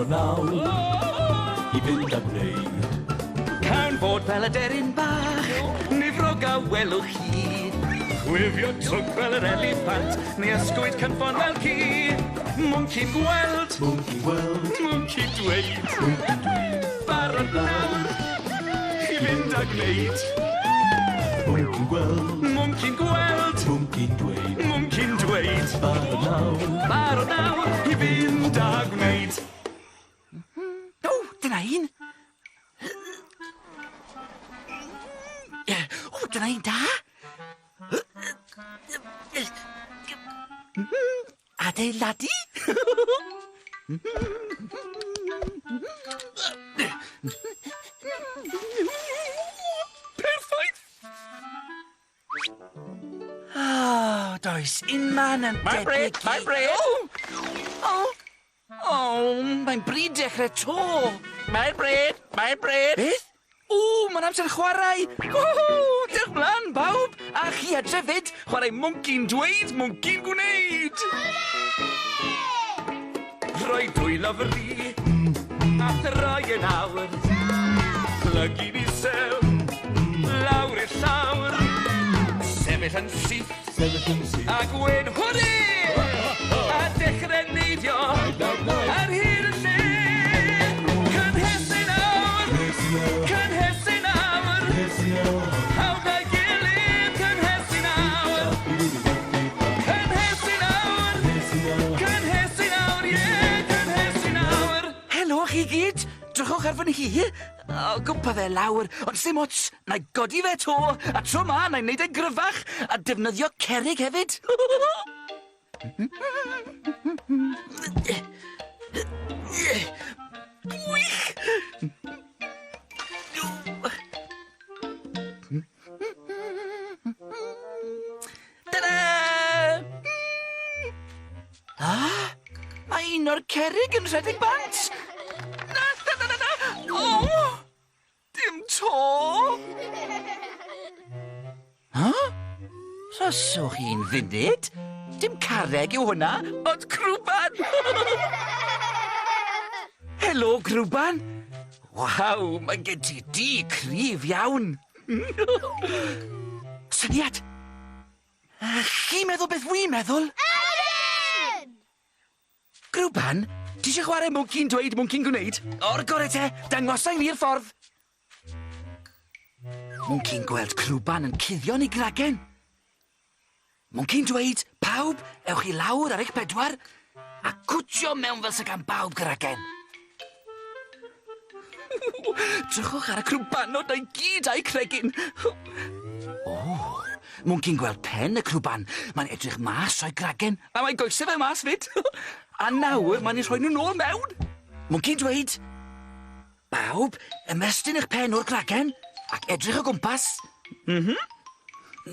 Barod nawr i fynd a gwneud. Cawn fod fel y deryn bach, nifrog a welwch chi. Chwifio twg fel yr eliffant, neu ysgwyd cynffon fel ci. Mwnci'n gweld, Mwnci'n gweld, mwnci'n dweud, mwnci'n dweud. Barod nawr i fynd a gwneud. Mwnci'n gweld, Mwnci'n gweld, mwnci'n dweud. Mwnci'n dweud. Barod nawr. Barod nawr i fynd a gwneud. O, dyna un. O, dyna un da. Adeiladu. Perffaith. Oh, does unman yn Mae'n bryd, debyg i- mae'n bryd. O! O! O, mae'n bryd dechrau to. Mae'n bryd, mae'n bryd. Beth? O, mae'n amser chwarae! Woohoo! Dewch mlan, bawb! A chi adre fyd, chwarae mwnci'n dweud, mwnci'n gwneud! Rhoi dwylo fri, a throi yn awr. Plygu'n isel, lawr i'r llawr. Sefyll yn syth, Sefyll yn syth. a gweud hwrê! A dechrau neidio ar hyd y lle. Cynhesu nawr! Cynhesu nawr! Pawb a'i gilydd, cynhesu nawr! Cynhesu nawr! Cynhesu nawr, ie, cynhesu nawr! Helo chi gyd! Drychwch ar fy nhi! O, gwmpa fe lawr, ond sdim ots, na i godi fe to, a tro ma, na i wneud e'n gryfach, a defnyddio cerrig hefyd. Gwych! Ta-da! Ah, mae un o'r cerrig yn rhedeg bant! Na, na, na, na, na! O! Dim to! Ha? Rhoswch un funud. Dim carreg yw hwnna, ond crwban! Helo, crwban! Waw, mae gen ti di cryf iawn. Syniad! Chi'n meddwl beth wi'n meddwl? Ydyn! Grwban, ti eisiau chwarae mwnci'n dweud, mwnci'n gwneud? O'r gore te, dangosa i ni'r ffordd. Mwnci'n gweld crwban yn cuddio yn ei gragen. Mwnci'n dweud, pawb, ewch i lawr ar eich bedwar, a cwtio mewn fel sy gan bawb gragen. Drychwch ar y crwbanod na'i gyd a'u cregyn. O, mwnci'n gweld pen y crwban. Mae'n edrych mas o'i gragen, a mae'n goesau fe mas fyd. A nawr mae'n eu rhoi nhw nôl mewn. Mwnci'n dweud, bawb, ymestyn eich pen o'r gragen ac edrych o gwmpas. Mhm.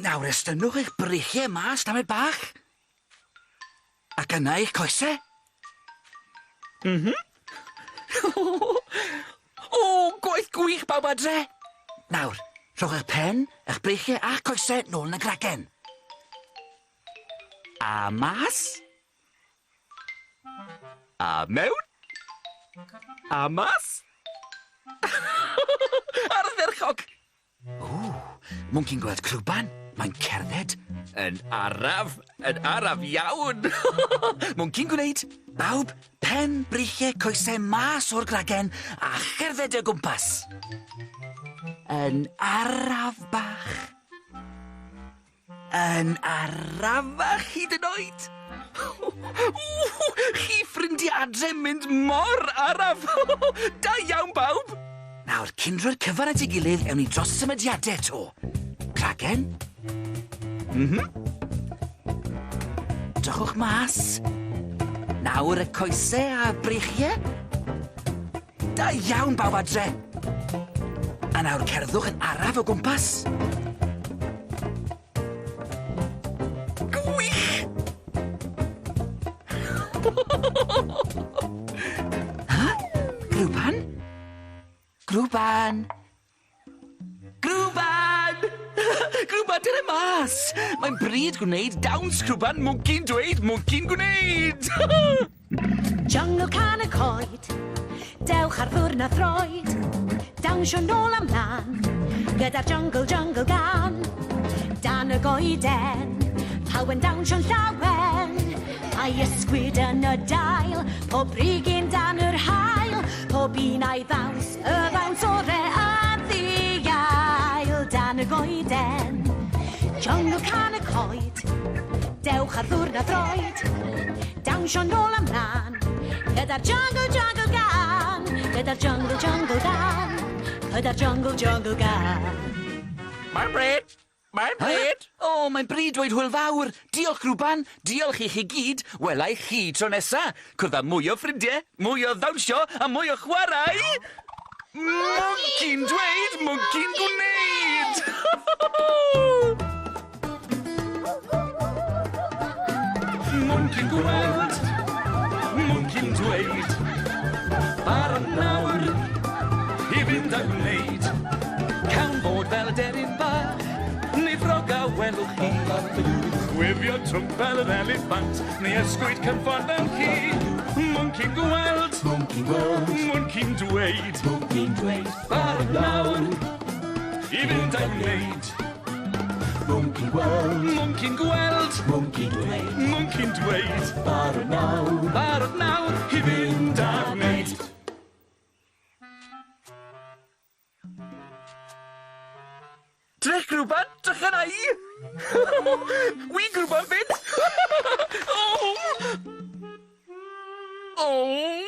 Nawr estynnwch eich breichiau mas tamed bach. Ac yna eich coesau. Mhm. O, gwaith gwych bawb adre! Nawr, rhowch eich pen, eich breichiau a'ch coesau nôl yn y gragen. A mas. A mewn. A mas. Ardderchog! O, mwnci'n gweld crwban. Mae'n cerdded. Yn araf, yn araf iawn. Mwnci'n gwneud. Bawb, pen, breichiau, coesau mas o'r gragen a cherdded o gwmpas. Yn araf bach. Yn arafach hyd yn oed. Chi ffrindiau adre mynd mor araf. Da iawn bawb. Nawr, cyn rhoi'r cyfan at ei gilydd, ewn ni dros y symudiadau to. Cragen. Mhm. Drychwch mas. Nawr y coesau a breichiau. Da iawn bawb adre. A nawr cerddwch yn araf o gwmpas. Gwych! Ha? Grwban? Grwban! Grwban! Grwban, dyna mas! Mae'n bryd gwneud dawns, Grwban! Mwnci'n dweud, mwnci'n gwneud! Jungle can y coed. Dewch ar ddwrn a throed, dawnsio nôl am lan, gyda'r jungle jungle gan. Dan y goeden, pawb yn dawnsio'n llawen, a'i ysgwyd yn y dail, pob brigyn dan yr haul, pob un a'i ddawns, y ddawns ore a ddiail. Dan y goeden, jungle can y coed, dewch ar ddwrn a throed, dawnsio nôl am lan, gyda'r jungle jungle gan, gyda'r jungle jungle gan, gyda'r jungle jungle gan. Mae'n bryd! Mae'n bryd! O, mae'n bryd dweud hwyl fawr. Diolch, Rwban. Diolch i chi gyd. Wela i chi tro nesa. Cwrdd â mwy o ffrindiau, mwy o ddawnsio a mwy o chwarae. Mwnci'n dweud, mwnci'n gwneud! Mwnci'n gweld, mwnci'n dweud. Barod nawr i fynd a gwneud. Cawn fod fel deryn bach, neu ffrog a welwch chi. Chwifio trwmp fel yr eliffant, neu ysgwyd cynffon fel ci. Mwnci'n gweld, Mwnci'n gweld, mwnci'n dweud. mwnci'n dweud. Barod nawr i fynd a gwneud. Mwnci'n gweld, Mwnci'n gweld, mwnci'n dweud. mwnci'n dweud. Barod nawr. Barod nawr i fynd a gwneud. Drych grwban, drych yna i! Wi grwban fyd! Oh! Oh!